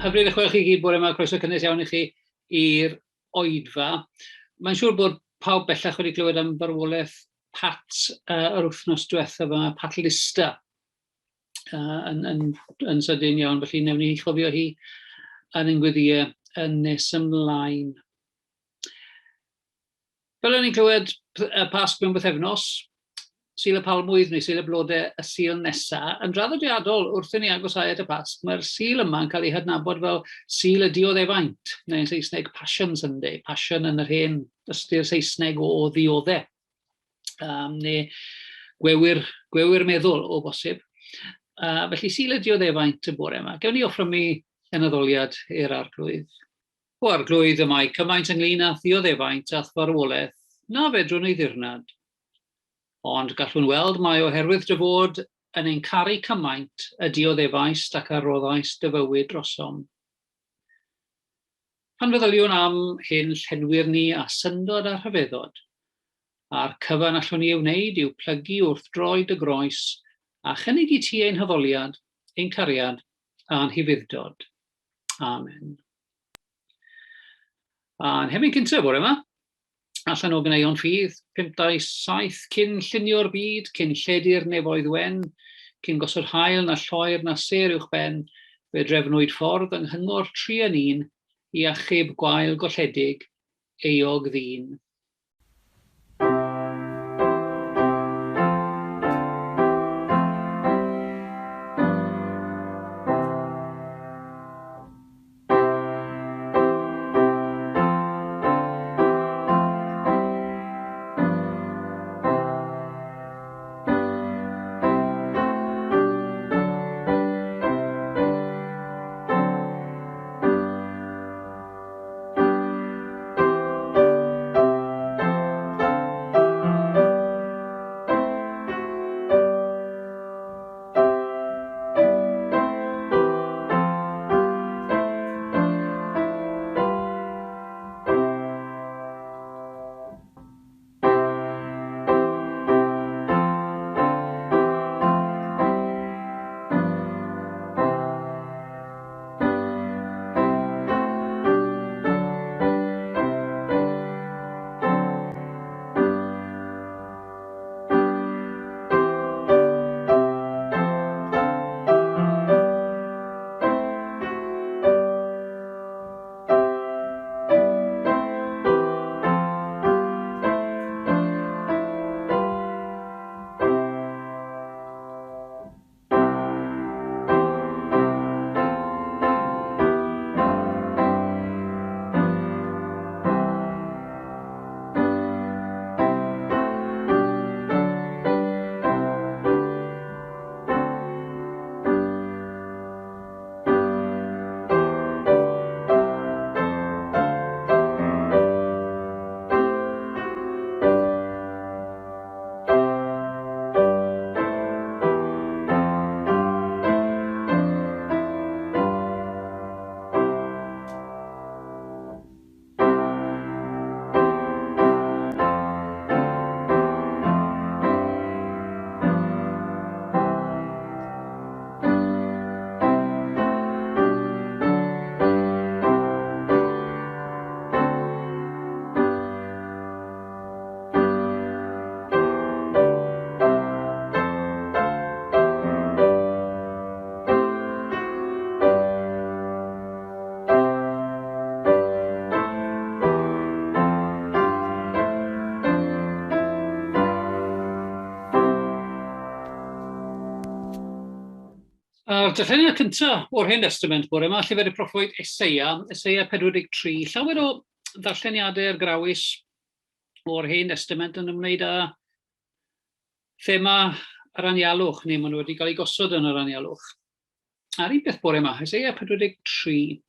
Hyfryd eich gweld chi gyd bore yma, croeso cynnes iawn i chi i'r oedfa. Mae'n siŵr bod pawb bellach wedi clywed am farwolaeth Pat uh, yr wythnos diwethaf yma, Pat Lister, uh, yn, yn, yn sydyn iawn, felly newn ni chofio hi yn ein gweddiau yn nes ymlaen. Fel o'n i'n clywed y Pasg mewn bythefnos, Sul y Palmwydd neu Sul y Blodau y Sul nesa, yn draddodiadol wrth i ni agosáu at y Pasg, mae'r Sul yma yn cael ei hadnabod fel Sul y Dioddefaint, neu yn Saesneg Passion Sunday, Passion yn yr hen ystyr Saesneg o, o ddiodde, um, neu gwewyr, gwewyr meddwl o bosib. Uh, felly Sul y Dioddefaint y bore yma. Gewn ni offrymu yn addoliad i'r Arglwydd. O Arglwydd, y mae cymaint ynglyn â'th ddioddefaint a'th farwolaeth na fedrwn ei ddirnad. Ond gallwn weld mai oherwydd dy fod yn ein caru cymaint y dioddefaist ac a roddaist dy fywyd drosom. Pan feddyliwn am hyn llenwir ni â syndod a rhyfeddod, a'r cyfan allwn ni ei wneud yw plygu wrth droed dy groes a chynnig i ti ein haddoliad, ein cariad a'n hufudd-dod. Amen. A'n hemyn cyntaf bore yma, allan o Gneuon Ffydd, 527, cyn llunio'r byd, cyn lledu'r nefoedd wen, cyn gosod haul na lloer na sêr uwch ben, fe drefnwyd ffordd yng nghyngor truan un i achub gwael golledig, euog ddyn. A'r darlleniad cyntaf o'r Hen Destament bore yma, llyfr y proffwyd Eseia, Eseia 43, llawer o ddarlleniadau ar grawys o'r Hen Destament yn ymwneud â thema yr anialwch, neu maen nhw wedi cael eu gosod yn yr anialwch. A'r un peth bore yma, Isaiah 43.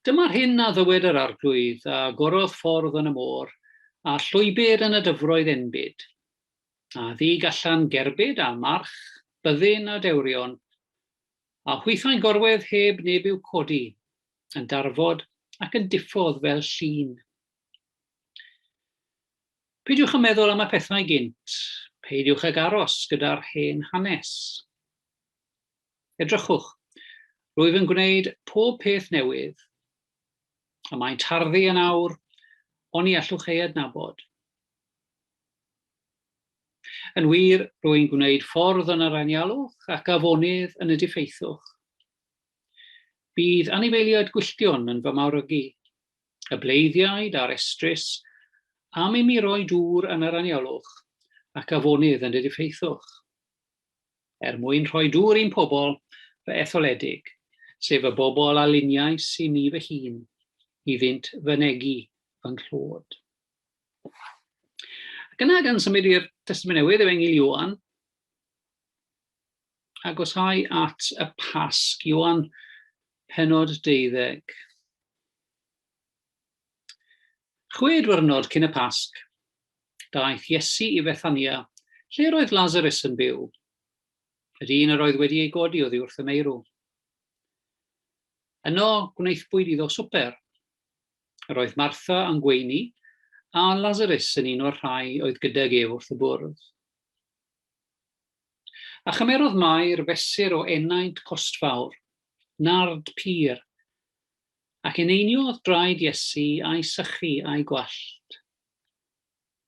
Dyma'r hyn a ddywed yr Arglwydd, a gorodd ffordd yn y môr, a llwybr yn y dyfroedd enbyd. A ddug allan gerbyd a march, byddin a dewrion, a hwythau'n gorwedd heb neb i'w codi, yn darfod ac yn diffodd fel llun. Peidiwch â meddwl am y pethau gynt, peidiwch ag aros gyda'r hen hanes. Edrychwch, Rwyf yn gwneud pob peth newydd, a mae'n tarddu yn awr, oni allwch ei adnabod. Yn wir, rwy'n gwneud ffordd yn yr anialwch ac afonydd yn y diffeithwch. Bydd anifeiliaid gwylltion yn fy mawrygu, y bleiddiaid a'r estrys, am i mi roi dŵr yn yr anialwch ac afonydd yn y diffeithwch. Er mwyn rhoi dŵr i'n pobl, fy etholedig, sef y bobl a luniais i mi fy hun, iddynt fynegi fy nghlod. Ac yna, gan symud i'r Testament Newydd, Efengyl Ioan, agoshau at y Pasg, Ioan penod 12. Chwe dwyrnod cyn y Pasg, daeth Iesu i Fethania, lle roedd Lasarus yn byw, y dyn yr oedd wedi ei godi oddi wrth y meirw. Yno gwnaethpwyd iddo swper. Yr oedd Martha yn gweini, a Lasarus yn un o'r rhai oedd gydag ef wrth y bwrdd. A chymerodd Mair fesur o enaint costfawr, nard pur, Ac eneiniodd draed Iesu a'i sychu a'i gwallt,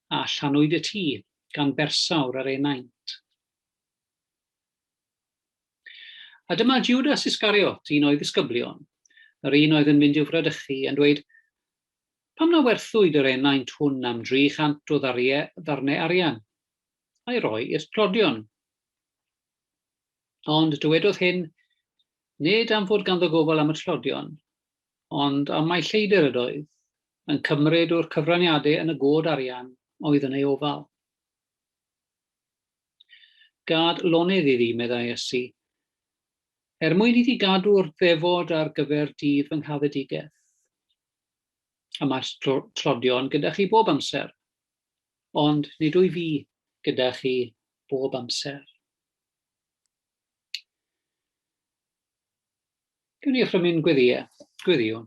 a llanwyd y tŷ gan bersawr yr enaint. A dyma Judas Iscariot, un o'i ddisgyblion, yr un oedd yn mynd i'w fradychu, yn dweud, Pam na werthwyd yr enaint hwn am 300 o ddarie, ddarnau arian, a'i roi i'r tlodion? Ond dywedodd hyn, nid am fod ganddo gofal am y tlodion, ond am mai lleidr ydoedd, yn cymryd o'r cyfraniadau yn y god arian oedd yn ei ofal. Gad lonydd iddi, meddai Iesu, er mwyn iddi gadw'r ddefod ar gyfer dydd fy nghaddedigaeth. A mae'r tlodion gyda chi bob amser, ond nid wyf fi gyda chi bob amser. Gewn ni offrymu'n gweddïau. Gweddïwn.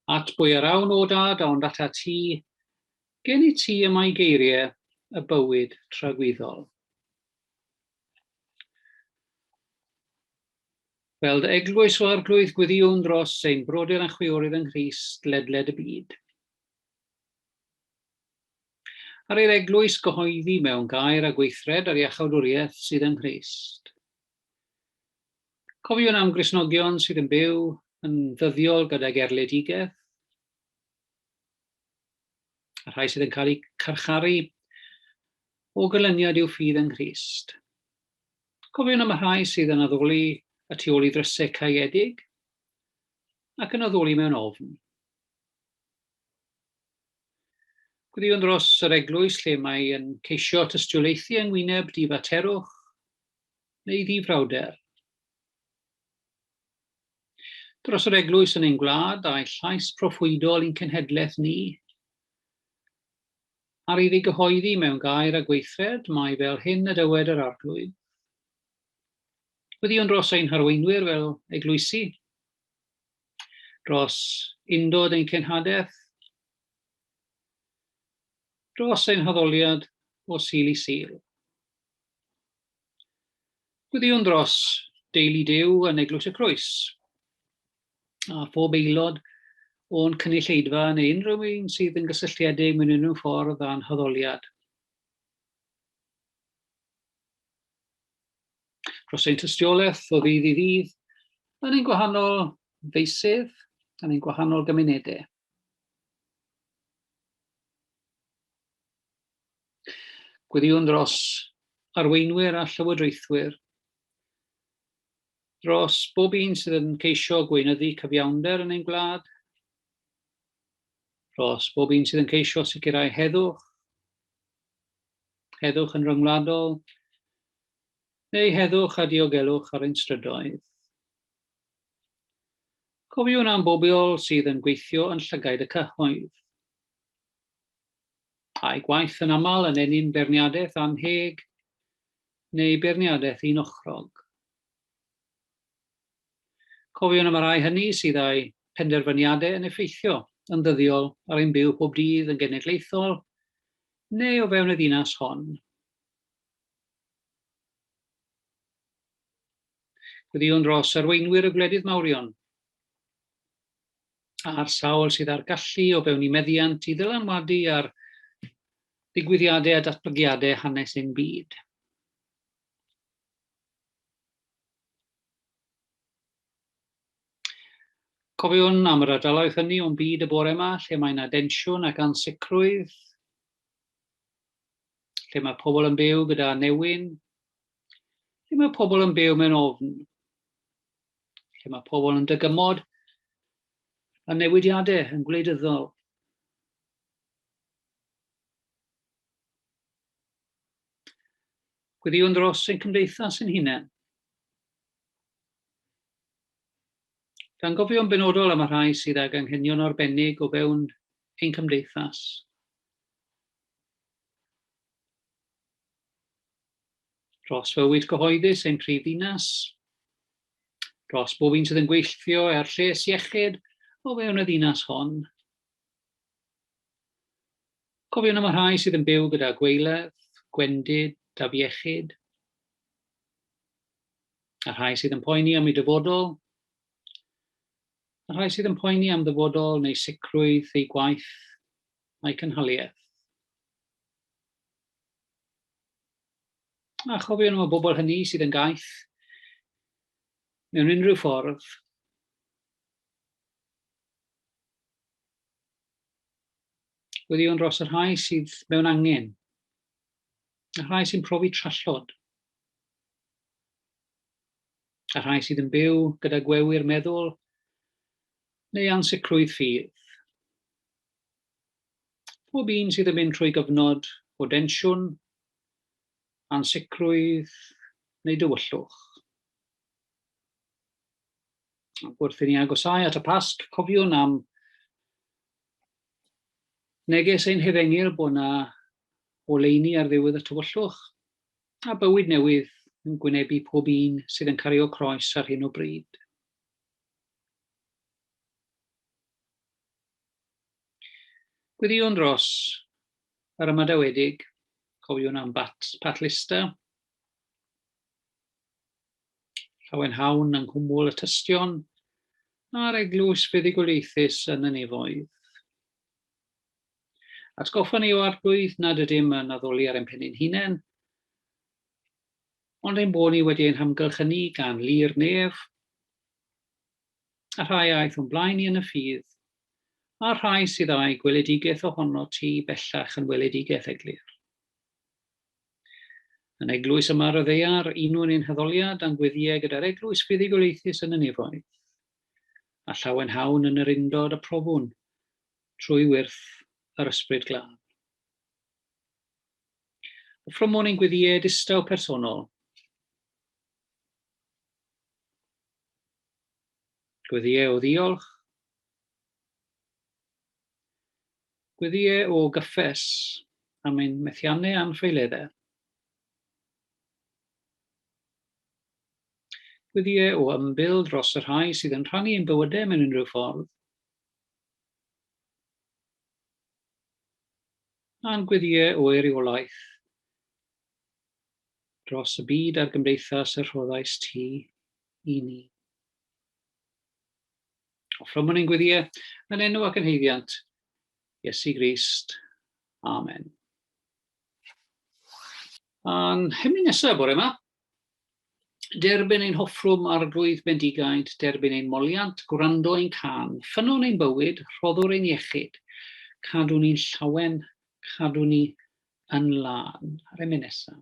At bwy yr awn o dad, ond ata ti, gen i ti y mae geiriau y bywyd tragwyddol. Fel dy eglwys o arglwydd gweddïwn dros ein brodyr a'n chwiorydd yng Nghrist ledled y byd. Ar i'r eglwys gyhoeddi mewn gair a gweithred yr iachawdwriaeth sydd yng Nghrist. Cofiwn am Gristnogion sydd yn byw yn ddyddiol gydag erledigaeth, a rhai sydd yn cael eu carcharu o ganlyniad i'w ffydd yng Nghrist. Cofiwn am y rhai sydd yn addoli y tu ôl i ddrysau caeedig ac yn addoli mewn ofn. Gweddïwn dros yr eglwys lle mae yn ceisio tystiolaethu yng ngwyneb difaterwch neu ddifrawder. Dros yr eglwys yn ein gwlad a'i llais proffwydol i'n cenhedlaeth ni. Ar iddi gyhoeddi mewn gair a gweithred mai fel hyn y dywed yr Arglwydd. Gweddïwn dros ein harweinwyr fel eglwysi, dros undod ein cenhadaeth, dros ein haddoliad o Sul i Sul. Gweddïwn dros deulu Duw yn Eglwys y Croes, a phob aelod o'n cynulleidfa neu unrhyw un sydd yn gysylltiedig mewn unrhyw ffordd â'n haddoliad. Dros ein tystiolaeth o ddydd i ddydd yn ein gwahanol feysydd, yn ein gwahanol gymunedau. Gweddïwn dros arweinwyr a llywodraethwyr, dros bob un sydd yn ceisio gweinyddu cyfiawnder yn ein gwlad, dros bob un sydd yn ceisio sicrhau heddwch, heddwch yn ryngwladol, neu heddwch a diogelwch ar ein strydoedd. Cofiwn am bobl sydd yn gweithio yn llygaid y cyhoedd. A'i gwaith yn aml yn ennyn beirniadaeth annheg neu beirniadaeth unochrog. Cofiwn am y rhai hynny sydd â'u penderfyniadau yn effeithio yn ddyddiol ar ein byw pob dydd yn genedlaethol neu o fewn y ddinas hon. Gweddïwn dros arweinwyr y gwledydd mawrion, a'r sawl sydd â'r gallu o fewn eu meddiant i ddylanwadu ar ddigwyddiadau a datblygiadau hanes ein byd. Cofiwn am yr ardaloedd hynny o'n byd y bore yma lle mae yna densiwn ac ansicrwydd, lle mae pobl yn byw gyda newyn, Lle mae pobl yn byw mewn ofn? Lle mae pobl yn dygymod a newidiadau yn gwleidyddol? Gweddïwn dros ein cymdeithas ein hunain. Gan gofio'n benodol am y rhai sydd ag anghenion arbennig o fewn ein cymdeithas. Dros fywyd cyhoeddus ein prif ddinas, dros bob un sydd yn gweithio er lles iechyd o fewn y ddinas hon. Cofiwn am y rhai sydd yn byw gyda gweiledd, gwendid, afiechyd, a rhai sydd yn poeni am eu dyfodol, a rhai sydd yn poeni am ddyfodol neu sicrwydd eu gwaith a'u cynhaliaeth. A chofiwn am y bobl hynny sydd yn gaeth mewn unrhyw ffordd. Gweddïwn dros y rhai sydd mewn angen, y rhai sy'n profi trallod, y rhai sydd yn byw gyda gwewyr meddwl neu ansicrwydd ffydd. Pob un sydd yn mynd trwy gyfnod o densiwn, ansicrwydd neu dywyllwch. Ac wrth i ni agosáu at y Pasg, cofiwn am neges ein hefengyl bod yna oleuni ar ddiwedd y tywyllwch, a bywyd newydd yn gwynebu pob un sydd yn cario croes ar hyn o bryd. Gweddïwn dros yr ymadawedig, cofiwn am Bat, Pat Lister, llawenhawn yng nghwmwl y tystion a'r eglwys fuddugoliaethus yn y nefoedd. Atgoffa ni o Arglwydd nad ydym yn addoli ar ein pen ein hunain, ond ein bod ni wedi ein hamgylchynu gan lu'r nef, a rhai aeth o'n blaen i yn y ffydd, a'r rhai sydd â'i gweledigaeth ohono ti bellach yn weledigaeth eglur. Yn eglwys yma ar y ddaear, unwn ein haddoliad a'n gweddïau gyda'r eglwys fuddugoliaethus yn y nefoedd, a llawenhawn yn yr undod y profwn trwy wyrth yr Ysbryd Glân. Offrymwn ein gweddïau distaw personol, Gweddïau o ddiolch. Gweddïau o gyffes am ein methiannau a'n ffaeleddau. Gweddïau o ymbil dros y rhai sydd yn rhannu ein bywydau mewn unrhyw ffordd. A'n gweddïau o eiriolaeth dros y byd a'r gymdeithas y rhoddais ti i ni. Offrymwn ein gweddïau yn enw ac yn haeddiant Iesu Grist. Amen. A'n hymyn nesaf bore yma, derbyn ein hoffrwm arglwydd bendigaid, derbyn ein moliant, gwrando ein cân, ffynnon ein bywyd, rhoddwr ein iechyd, cadw ni'n llawen, cadw ni yn lân. Ar emyn nesaf.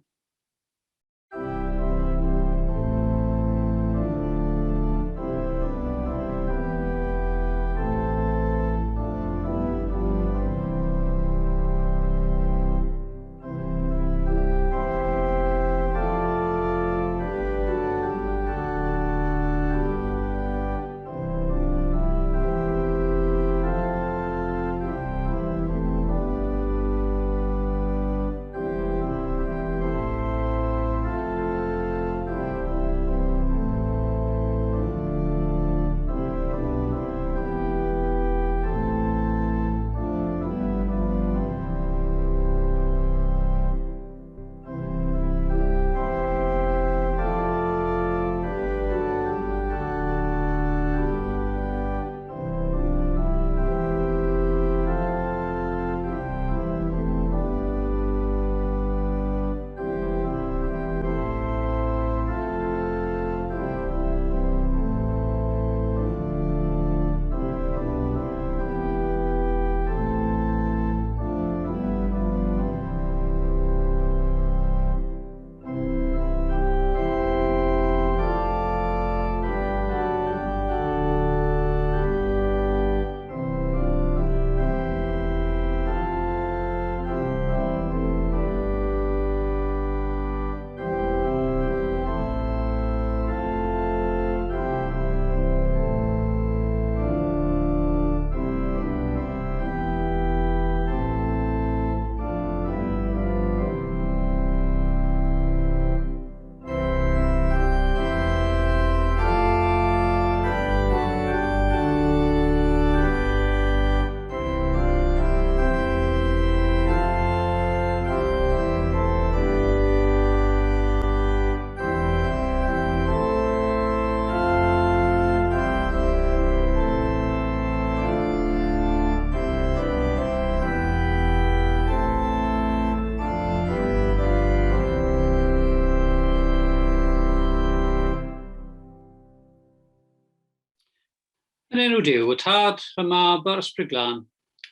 enw Duw, y Tad, y Mab a'r Ysbryd Glân.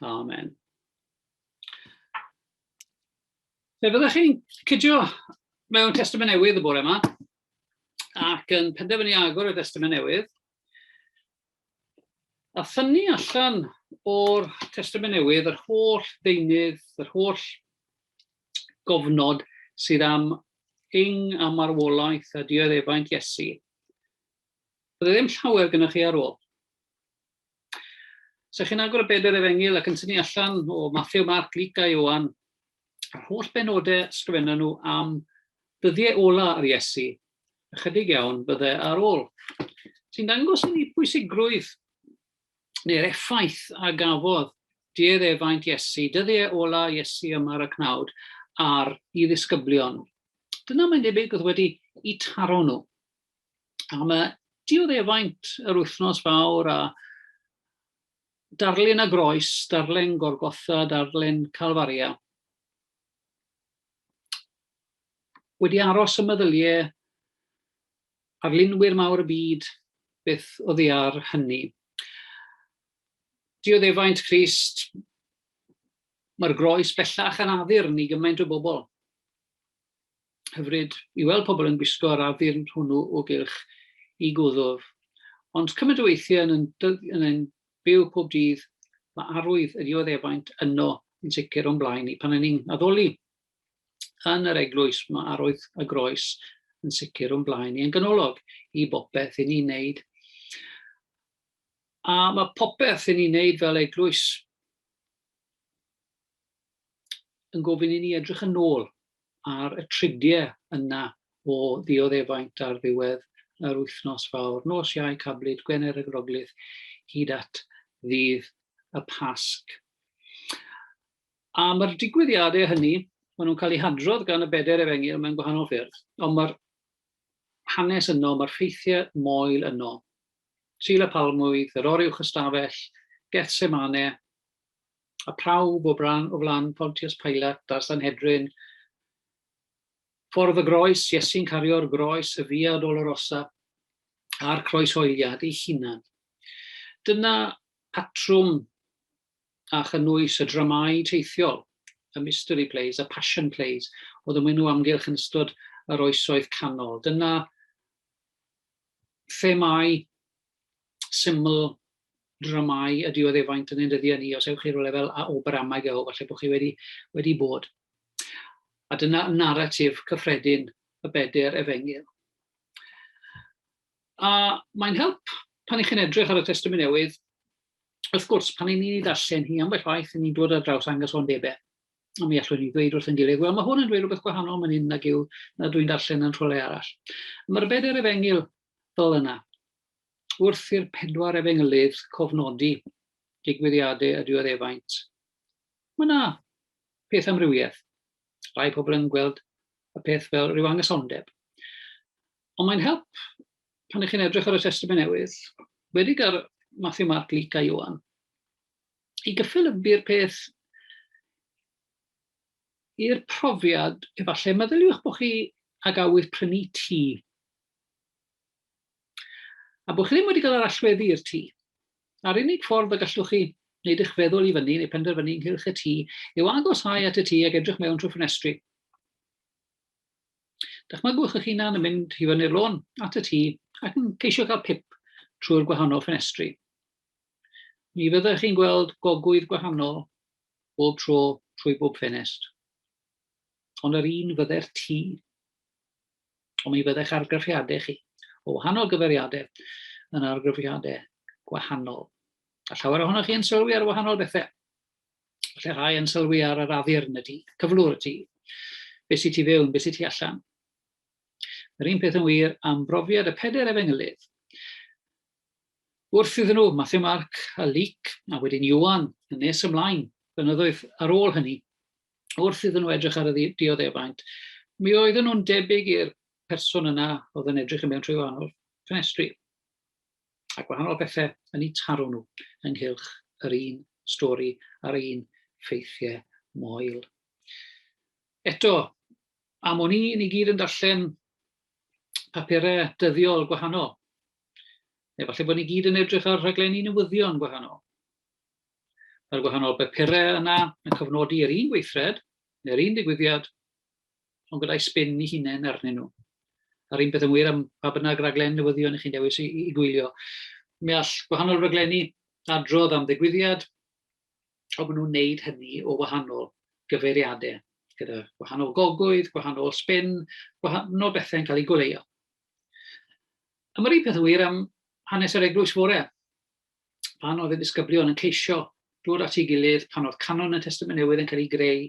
Amen. Fe fyddech chi'n cydio mewn Testament Newydd y bore yma, ac yn penderfynu agor y Testament Newydd, a thynnu allan o'r Testament Newydd yr holl ddeunydd, yr holl gofnod sydd am ing a marwolaeth a dioddefaint Iesu, bydde ddim llawer gyda chi ar ôl. Se chi'n agor y bedair efengyl ac yn tynnu allan o Matthew, Mark, Luc a Ioan, yr holl benodau sgrifennon nhw am ddyddiau ola ar Iesu, ychydig iawn bydde ar ôl. Sy'n dangos i ni pwysigrwydd neu'r effaith a gafodd dieddefaint Iesu, dyddiau ola Iesu yma ar y cnawd, ar i ddisgyblion. Dyna mae'n debyg oedd wedi i taro nhw. A mae dioddefaint yr wythnos fawr a darlun a groes, darllen Gorgotha, darllen Calfaria, wedi aros ym meddyliau arlunwyr mawr y byd beth oddi ar hynny. Dioddefaint Crist, mae'r groes bellach yn addurn i gymaint o bobl. Hyfryd i weld pobl yn gwisgo yr addurn hwnnw o gylch i gwddf. Ond cymaint o weithiau yn ein, yn ein byw pob dydd, mae arwydd y dioddefaint yno yn sicr o'n blaen ni. Pan ni'n addoli yn yr eglwys, mae arwydd y groes yn sicr o'n blaen ni, yn ganolog i bopeth i ni'n neud. A mae popeth i ni'n neud fel eglwys yn gofyn i ni edrych yn ôl ar y tridiau yna o ddioddefaint ar ddiwedd yr wythnos fawr, nos Iau Cablyd, Gwener y Groglith, hyd at ddydd y Pasg. A mae'r digwyddiadau hynny, maen nhw'n cael eu hadrodd gan y bedair efengyl mewn gwahanol ffyrdd, ond mae'r hanes yno, mae'r ffeithiau moel yno. Sul y Palmwydd, yr oruwch ystafell, Gethsemane, a phawb o bran, o flan Pontius Pilate a'r Sanhedrin. Ffordd y groes, Iesu'n cario'r groes, y Via Dolorosa, a'r croeshoeliad ei hunan. Dyna patrwm a chynnwys y dramâu teithiol, y mystery plays, y passion plays, oedd yn mynd o amgylch yn ystod yr oesoedd canol. Dyna themâu syml dramâu y dioddefaint yn ein dyddiau ni, os ewch chi rhywle fel a Oberammergau, falle bod chi wedi, wedi bod. A dyna naratif cyffredin y bedair efengyl. A mae'n help pan ych chi'n edrych ar y Testament Newydd, wrth gwrs, pan ni'n ei ddarllen hi, ambell waith, ni'n dod ar draws angysondebau. A mi allwn ni ddweud wrth ein gilydd, wel, mae hwn yn dweud rhywbeth gwahanol man hyn nag yw na dwi'n darllen yn rhywle arall. Mae'r bedair efengyl fel yna. Wrth i'r pedwar efengylydd cofnodi digwyddiadau y dioddefaint, mae yna peth amrywiaeth. Rhai pobl yn gweld y peth fel rhyw angysondeb. Ond mae'n help pan ych chi'n edrych ar y Testament Newydd, wedi ar Matthew, Mark, Luke a Ioan, i gyffelybu'r peth i'r profiad, efallai, meddyliwch bod chi ag awydd prynu tŷ. A bod chi ddim wedi cael yr allweddi i'r tŷ. A'r unig ffordd y gallwch chi wneud eich feddwl i fyny neu penderfynu ynghylch y tŷ yw agosáu at y tŷ ac edrych mewn trwy ffenestri. Dychmygwch eich hunan yn mynd i fyny'r lôn at y tŷ ac yn ceisio cael pip trwy'r gwahanol ffenestri. Mi fyddech chi'n gweld gogwydd gwahanol bob tro trwy bob ffenest. Ond yr un fydde'r tŷ. Ond mi fyddech argraffiadau chi o wahanol gyfeiriadau yn argraffiadau gwahanol. A llawer ohonoch chi yn sylwi ar wahanol bethau. Felly rhai yn sylwi ar yr addurn y tŷ, cyflwr y tŷ, beth sydd tu fewn, beth sydd tu allan. Yr un peth yn wir am brofiad y pedair efengylydd. Wrth iddyn nhw, Matthew, Mark a Luke, a wedyn Ioan, yn nes ymlaen, blynyddoedd ar ôl hynny, wrth iddyn nhw edrych ar y dioddefaint, mi oedden nhw'n debyg i'r person yna oedd yn edrych yn mewn trwy wahanol ffenestri a gwahanol bethau yn eu taro nhw ynghylch yr un stori a'r un ffeithiau moel. Eto, am o'n i, ni gyd yn darllen papurau dyddiol gwahanol. Neu falle bod ni gyd yn edrych ar rhaglenni newyddion gwahanol. Mae'r gwahanol bapurau yna yn cofnodi yr un gweithred neu'r un digwyddiad, ond gyda'i sbin i hunain arnyn nhw. A'r un peth yn wir am pa bynnag raglen newyddion i chi'n dewis i, i gwylio. Mi all gwahanol raglenni adrodd am ddigwyddiad, ond maen nhw'n neud hynny o wahanol gyfeiriadau, gyda gwahanol gogwydd, gwahanol sbin, gwahanol bethau'n cael eu goleuo. A mae'r un peth yn wir am hanes yr eglwys fore. Pan oedd y disgyblion yn ceisio dod at ei gilydd, pan oedd canon y Testament Newydd yn cael ei greu,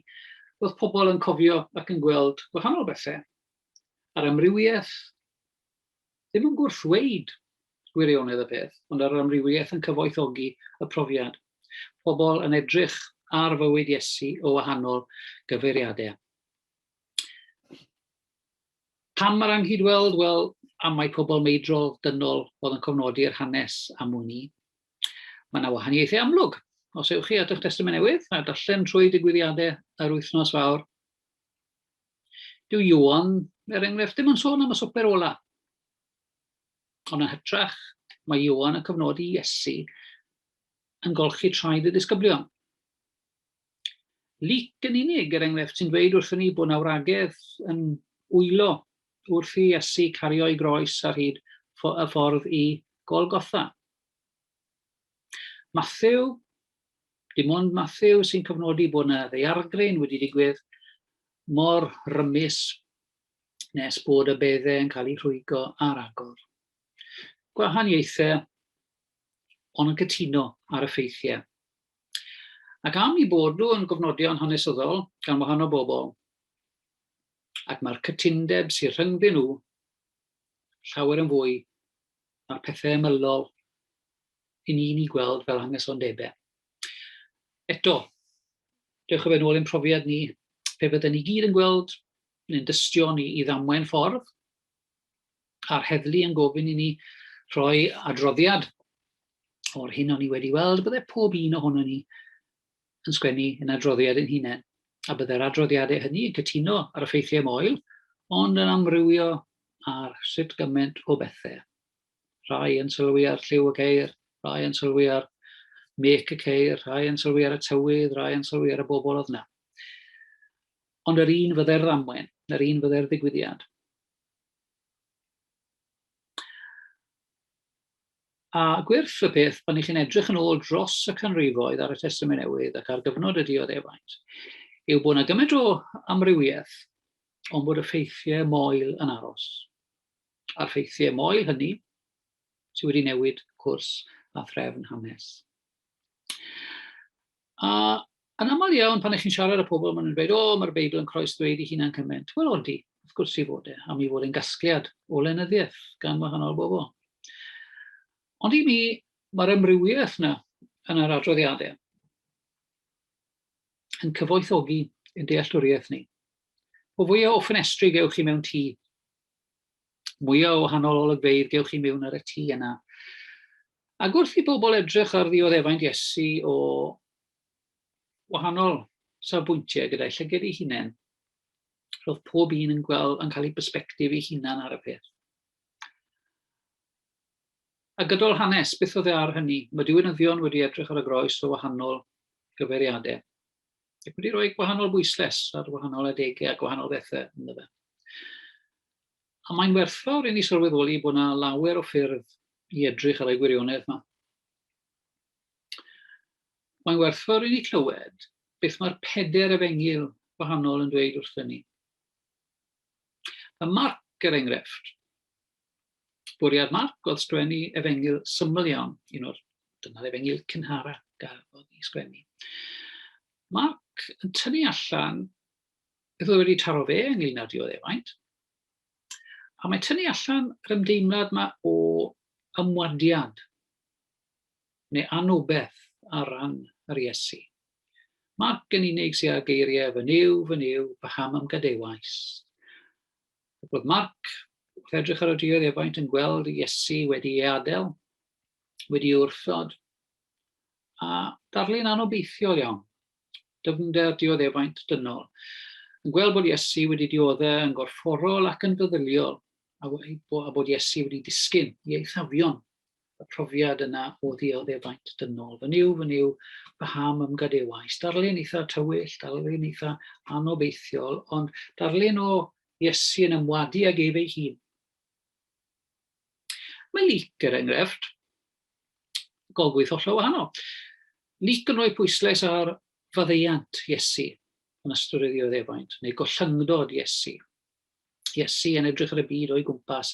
roedd pobl yn cofio ac yn gweld gwahanol bethau. A'r amrywiaeth ddim yn gwrthweud gwirionedd y peth, ond ar yr amrywiaeth yn cyfoethogi y profiad. Pobl yn edrych ar fywyd Iesu o wahanol gyfeiriadau. Pam mae'r anghydweld? Wel, am mai pobl meidrol, dynol, oedd yn cofnodi'r hanes am wn i. Mae yna wahaniaethau amlwg. Os ewch chi at eich Testament Newydd a darllen trwy digwyddiadau yr wythnos fawr, dyw Ioan, er enghraifft, ddim yn sôn am y swper ola. Ond yn hytrach, mae Ioan yn cofnodi Iesu yn golchi traed y disgyblion. Luc yn unig, er enghraifft, sy'n dweud wrthyn ni bod 'na wragedd yn wylo wrth i Iesu cario'i groes ar hyd y ffordd i Golgotha. Mathew, dim ond Mathew sy'n cofnodi bod 'na ddaeargryn wedi digwydd mor rymus nes bod y beddau yn cael eu rhwygo ar agor. Gwahaniaethau, ond yn cytuno ar y ffeithiau. Ac am eu bod nhw yn gofnodion hanesyddol gan wahanol bobl, ac mae'r cytundeb sydd rhyngddyn nhw llawer yn fwy na'r pethau ymylol i ni'n eu gweld fel anghysondebau. Eto, dewch â fe nôl i'n profiad ni, pe bydden ni gyd yn gweld neu'n dystion i, i ddamwain ffordd, a'r heddlu yn gofyn i ni rhoi adroddiad o'r hyn o'n i wedi weld, bydde pob un ohono ni yn sgwennu yn adroddiad yn hunain. A bydde'r adroddiadau hynny yn cytuno ar y ffeithiau moel, ond yn amrywio ar sut gymaint o bethau. Rhai yn sylwi ar lliw y ceir, rhai yn sylwi ar mec y ceir, rhai yn sylwi ar y tywydd, rhai yn sylwi ar y bobl oedd yna. Ond yr un fydde'r ddamwain, yr un fydde'r ddigwyddiad. A gwyrth y peth, pan ych chi'n edrych yn ôl dros y canrifoedd ar y Testament Newydd ac ar gyfnod y dioddefaint, yw bod yna gymaint o amrywiaeth, ond bod y ffeithiau moel yn aros. A'r ffeithiau moel hynny sydd wedi newid cwrs a threfn hanes. A yn aml iawn, pan ych chi'n siarad â pobl, maen nhw'n dweud, o, mae'r Beibl yn croes-ddweud ei hunan cymaint. Wel, odi, wrth gwrs ei fod e, am ei fod e'n gasgliad o lenyddiaeth gan wahanol bobl. Ond i mi, mae'r amrywiaeth yna yn yr adroddiadau yn cyfoethogi ein dealltwriaeth ni. Po fwyaf o ffenestri gewch chi mewn tŷ, mwyaf o wahanol olygfeydd gewch chi mewn ar y tŷ yna. Ac wrth i bobl edrych ar ddioddefaint Iesu o wahanol safbwyntiau gyda'i llyged ei hunain, roedd pob un yn gweld yn cael ei bersbectif ei hunan ar y peth. A gydol hanes, beth oedd e ar hynny? Mae diwinyddion wedi edrych ar y groes o wahanol gyfeiriadau ac wedi rhoi gwahanol bwysles ar wahanol adegau a gwahanol bethau ynddo fe. A mae'n werthfawr i ni sylweddoli bod yna lawer o ffyrdd i edrych ar y gwirionedd yma. Mae'n werthfawr i ni clywed beth mae'r peder efengyl gwahanol yn dweud wrthyn ni. Mae Marc, er enghraifft, bwriad Marc oedd sgwennu efengyl syml iawn, un o'r, dyna'r efengyl cynhara gafodd ei sgwennu. Marc yn tynnu allan beth oedd wedi taro fe ynglyn â'r dioddefaint, a mae tynnu allan yr ymdeimlad yma o ymwadiad neu anobeth ar ran yr Iesu. Marc yn unig sydd â geiriau fy Nuw, fy Nuw, paham a'm gadewais? Ac roedd Marc, wrth edrych ar y dioddefaint, yn gweld Iesu wedi ei adael, wedi ei wrthod, a darlun anobeithiol iawn dyfnder dioddefaint dynol, yn gweld bod Iesu wedi diodde' yn gorfforol ac yn feddyliol, a bod Iesu wedi disgyn i eithafion. Y profiad yna o ddioddefaint dynol. Fy Nuw, fy Nuw, paham ymgadewais? Darlun eitha tywyll, darlun eitha anobeithiol, ond darlun o Iesu yn ymwadu ag ef ei hun. Mae Luc, er enghraifft, golgwyth hollol wahanol. Luc yn rhoi pwyslais ar faddeuant Iesu yn ystod ei ddioddefaint, neu gollyngdod Iesu. Iesu yn edrych ar y byd o'i gwmpas.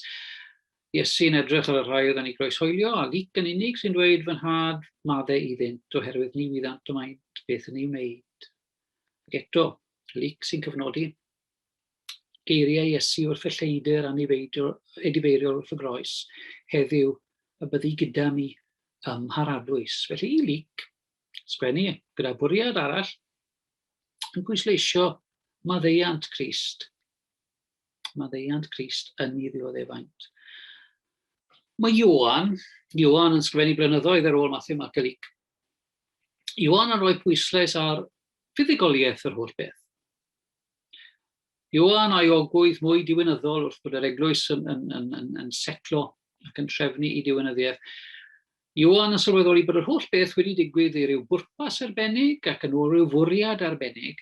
Iesu yn edrych ar y rhai oedd yn ei groeshoelio, a Luc yn unig sy'n dweud, fy nhad, madde iddynt, oherwydd ni wyddant y maent beth yn ei wneud. Ac eto, Luc sy'n cyfnodi geiriau Iesu wrth y lleidr anifeiriol wrth y groes, heddiw y byddi gyda mi ym mharadwys. Felly i Luc, sgwennu gyda bwriad arall, yn pwysleisio maddeuant Crist. Maddeuant Crist yn ei ddioddefaint. Mae Ioan, Ioan yn sgrifennu blynyddoedd ar ôl Matthew, Mark a Luc. Ioan yn rhoi pwyslais ar fuddugoliaeth yr holl beth. Ioan a'i ogwydd mwy diwinyddol wrth bod yr eglwys yn, yn, yn, yn, yn setlo ac yn trefnu i diwinyddiaeth. Ioan yn sylweddoli bod yr holl beth wedi digwydd i ryw bwrpas arbennig ac yn ôl rhyw fwriad arbennig,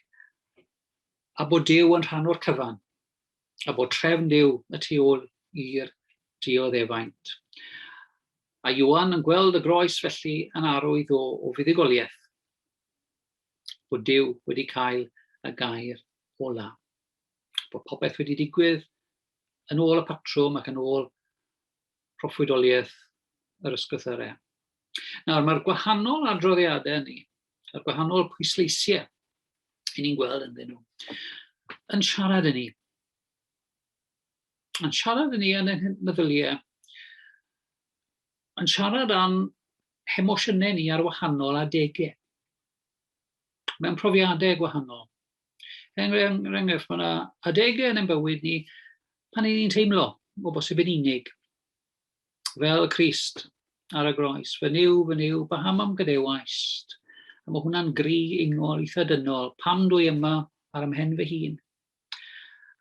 a bod Duw yn rhan o'r cyfan, a bod trefn Duw y tu ôl i'r dioddefaint. A Ioan yn gweld y groes felly yn arwydd o, o fuddugoliaeth bod Duw wedi cael y gair ola. Bod popeth wedi digwydd yn ôl y patrwm ac yn ôl proffwydoliaeth yr ysgrythyrau. Nawr, mae'r gwahanol adroddiadau ni, yr gwahanol pwysleisiau i ni'n gweld ynddyn nhw, yn siarad i ni. Yn siarad i ni yn ein meddyliau, yn siarad am hemosiynau ni ar wahanol adegau, mewn profiadau gwahanol. Er enghraifft, mae yna adegau yn ein bywyd ni pan ni'n teimlo o bosib yn unig, fel Crist ar y groes. Fy Nuw, fy Nuw, paham am gadewaist? A mae hwnna'n gri ingol eitha dynol. Pam dwi yma ar ym mhen fy hun?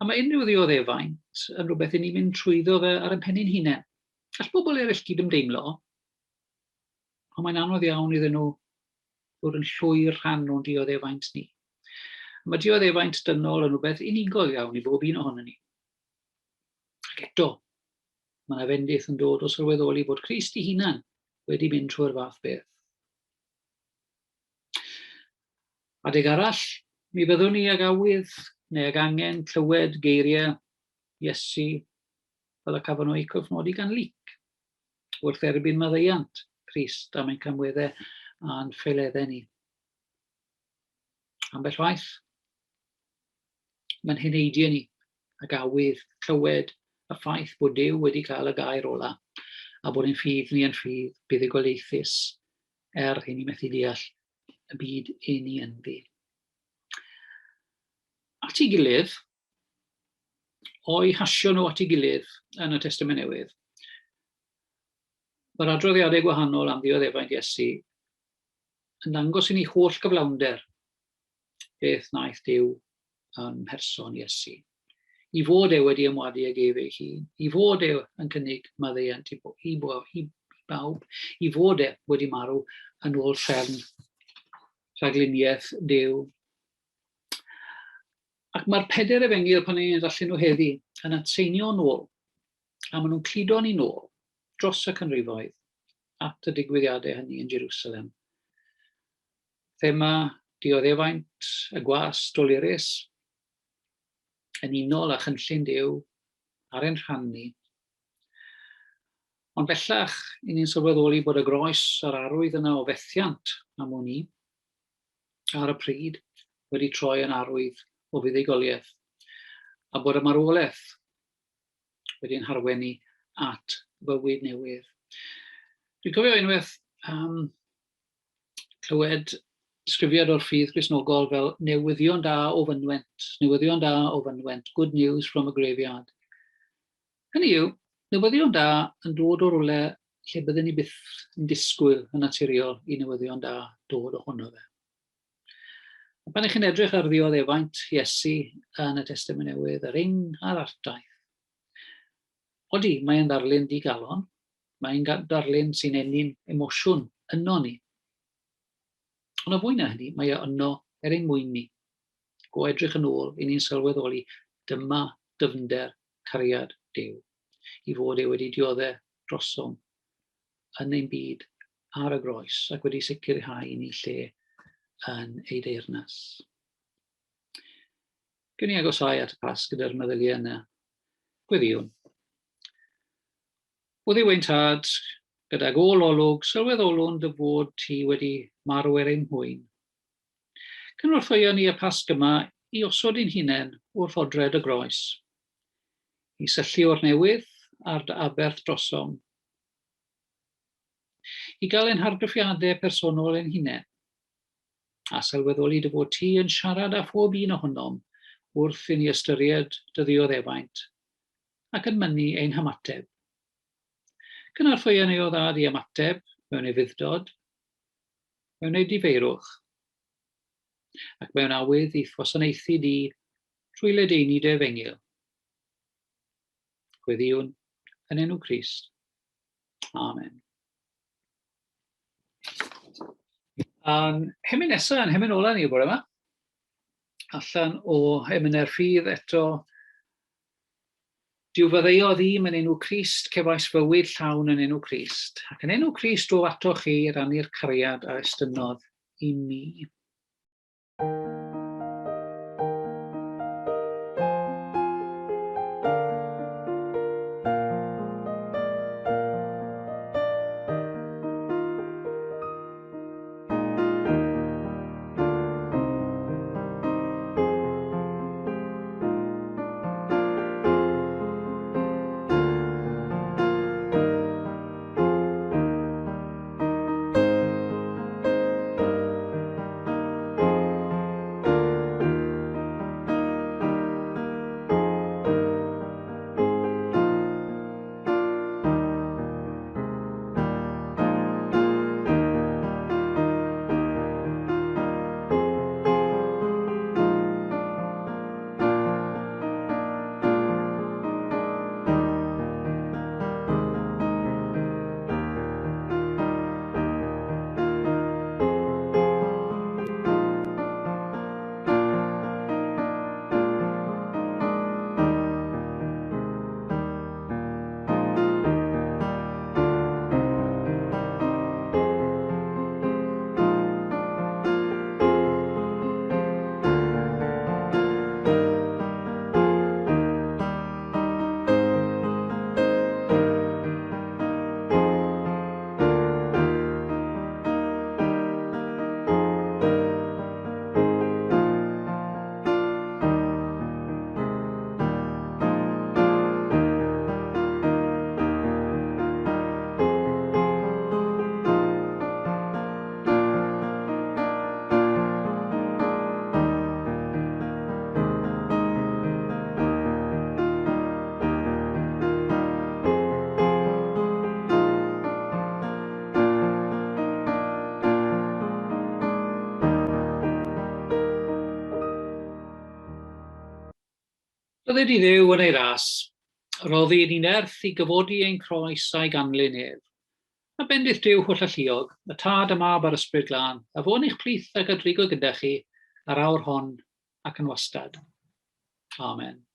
A mae unrhyw ddioddefaint yn rhywbeth i ni'n mynd trwyddo fe ar ein pen ein hunain. Gall bobl eraill gydymdeimlo, ond mae'n anodd iawn iddyn nhw fod yn llwyr rhan o'n dioddefaint ni. Mae dioddefaint dynol yn rhywbeth unigol iawn i bob un ohonon ni. Ac eto, mae yna fendith yn dod o sylweddoli bod Crist ei hunan wedi mynd trwy'r fath beth. Adeg arall, mi fyddwn ni ag awydd neu ag angen clywed geiriau Iesu fel y cafon nhw eu cofnodi gan Luc wrth erbyn maddeuant Crist am ein camweddau a'n ffeileddau ni. Ambell waith, mae'n heneidio ni ac awydd clywed y ffaith bod Duw wedi cael y gair ola a bod ein ffydd ni yn ffydd buddugoliaethus er i ni methu deall y byd i ni ynddi. At ei gilydd, o'i hasio nhw at ei gilydd yn y Testament Newydd, mae'r adroddiadau gwahanol am ddioddefaint Iesu yn dangos i ni holl gyflawnder beth wnaeth Duw ym mherson Iesu. I fod e wedi ymwadu ag ef ei hun, i fod e yn cynnig maddeuant i, i, i, i bawb, i fod e wedi marw yn ôl trefn rhagluniaeth Duw. Ac mae'r pedair efengyl pan ni'n darllen nhw heddi yn atseinio nôl, a maen nhw'n cludo ni nôl dros y canrifoedd at y digwyddiadau hynny yn Jerusalem. Thema dioddefaint y gwas dolurus yn unol â chynllun Duw ar ein rhan ni. Ond bellach, i ni'n sylweddoli bod y groes a'r arwydd yna o fethiant am wn i, ar y pryd, wedi troi yn arwydd o fuddugoliaeth, a bod y marwolaeth wedi'n harwen ni at fywyd newydd. Dwi'n cofio unwaith um, clywed disgrifiad o'r ffydd Gristnogol fel newyddion da o fynwent, newyddion da o fynwent, good news from a graveyard. Hynny yw, newyddion da yn dod o rywle lle byddwn ni byth yn disgwyl yn naturiol i newyddion da dod ohono fe. A pan ych chi'n edrych ar ddioddefaint Iesu yn y Testament Newydd, yr ing a'r artaith, odi, mae'n ddarlun digalon. Mae'n darlun sy'n ennyn emosiwn yno ni. Ond o fwy na hynny, mae e yno er ein mwyn ni. Go edrych yn ôl, i ni'n sylweddoli, dyma dyfnder cariad Duw, i fod e wedi diodde drosom yn ein byd ar y groes ac wedi sicrhau i ni lle yn ei deyrnas. Gwn i agosau at y Pasg gyda'r meddyliau yna. Gweddïwn. O Dduw ein Tad, gydag ôl olwg, sylweddolwn dy fod ti wedi marw er ein mwyn. Cynorthwyo ni y Pasg yma i osod ein hunain wrth odred y groes, i syllu o'r newydd ar dy aberth drosom, i gael ein hargraffiadau personol ein hunain, a sylweddoli dy fod ti yn siarad â phob un ohonom wrth i ni ystyried dy ddioddefaint ac yn mynnu ein hymateb. Cynorthwyo ni o ddad i ymateb mewn ufudd-dod, mewn edifeirwch, ac mewn awydd i'th wasanaethu di trwy ledaenu dy efengyl. Gweddïwn yn enw Crist. Amen. A'n hemyn nesaf, a'n hemyn ola ni y bore yma, allan o emynau'r ffydd eto, Duw faddeuodd im yn enw Crist, cefais fywyd llawn yn enw Crist, ac yn enw Crist dof atoch chi i rannu'r cariad a estynnodd i mi. Bydded i Dduw yn ei ras, roddi i ni nerth i gyfodi ein croes a'i ganlyn ef. A bendith Duw hollalluog, y Tad, y Mab a'r Ysbryd Glân, a fo yn eich plith ac a drigo gyda chi ar awr hon ac yn wastad. Amen.